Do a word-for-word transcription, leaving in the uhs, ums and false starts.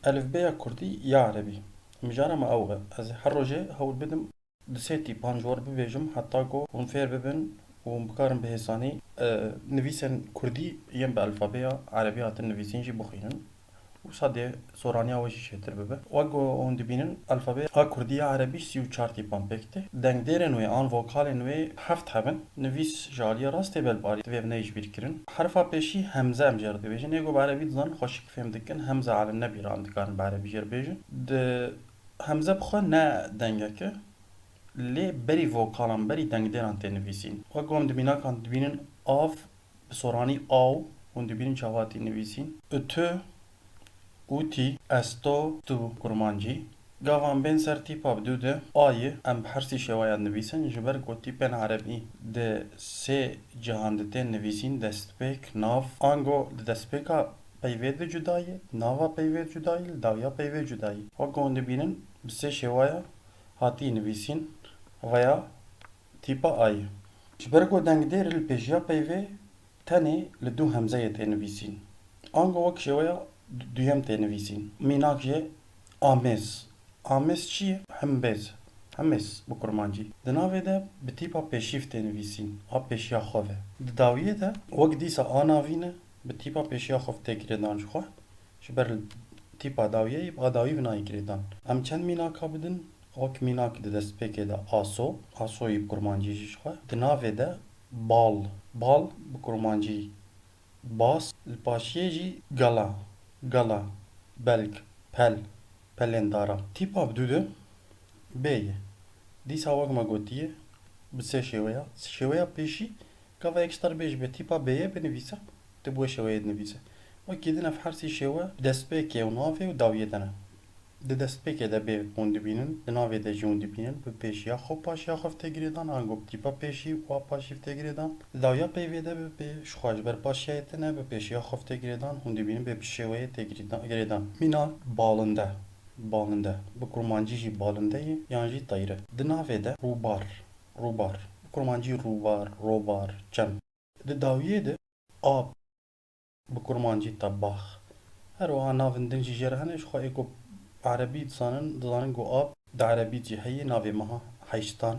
Elifbeya kurdî ya erebî. Mijara me ew e. Ez ê her rojê hewl bidim di sê tîpan ji we re bibêjim heta ku hûn fêr bibin û hûn bikarin bi hêsanî, e, nivîsên kurdî yên bi elfabeya erebî hatin nivîsîn jî bixwînin. Wisa dê soraniya we jî çêtir bibe. Wek ku hûn dibînin, elfabeya kurdî ya erebî sî û çar tîpan pêk tê. Dengdêrên wê an vokalên wê heft hebin. Nivîs ji aliyê rastê belbarî divê vine ji bîr kirin. Herfa pêşî hemze em jê re dibêjin. Ê ku bi erebî dizanin xweşik fêm dikin, hemze alin nebî re em dikarin bi erebî jê re bêjin. Di hemze bi xwe ne dengek e. Lê berî vokalan, berî dengdêran tê nivîsîn. Wek ku em di mînakan dibînin, av bi soranî aw, hûn dibînin çawa tê nivîsîn. Ütü, uti, esto, tu kurmancî. Gavan bên ser tîpa bi dû de, ayı, em bi her sî şêweya dinivîsin, ji ber ku tîpên erebî di sê cihan de tên nivîsîn, destpêk, nav, ango di destpêka peyvê de cuda ye, nava peyvê cuda ye, li dawiya peyvê cuda ye. Wek ku hûn dibînin, bi sê şêweya hatî nivîsîn, veya tîpa ayı. Ji ber ku dengdêr li pêşiya peyvê tenê li dû hemzeyê tê nivîsîn. Ango wek şêweya du-, duyem tê nivîsîn. Mînak jê amêz. Amêz çi ye? Himbêz. Hemêz bi kurmancî. Di navê de bi tîpa pêşîv tê nivîsîn. A pêşiya xwe ve. Di dawiyê de wek dîsa a navîn e, bi tîpa pêşiya xwe ve tê girêdan ji xwe. Ji ber tîpa dawiyê yî, a dawî vê nayê girêdan. Em çend mînaka bidin, wek mînak di destpêkê de aso, aso yî bi kurmancî jî ji xwe. Di navê de bal, bal bi kurmancî bas, li paşiyê jî gala, gala, belk, pel, pelên dara. Tîpa bi dû de bê ye. Dîsa wek me gotiye, bi sê şêweya. Şêweya pêşî, gava yek ji te re bêje bi tîpa bêyê binivîse, tu bi wê şêweyê dinivîse. Wekî din ev her sî şêwe destpêkê û navê û dawiyê de ne. Di destpêkê de bê hûn dibînin, di navê de jî hûn dibînin, bi pêşiya xwe, paşiya xwe tê girêdan, ango bi tîpa pêşî û a paşî tê girêdan. Di dawiya peyvê de bi pê-, ji xwe ji ber paşiyayê tê ne, bi pêşiya xwe tê girêdan, hûn dibînin bê bi şêweyê tê girêdan, girêdan. Mînak balinde, balinde. Bi kurmancî jî balinde ye, yan jî teyr e. Di navê de rûbar, rûbar. Bi kurmancî rûbar, robar, çem. Di dawiyê de ab, bi kurmancî tebax. Her wiha navên din jî jê re hene, ji xwe ê ku erebî dizanin, dizanin ku ab di erebî jî heye, navê meha heyştan,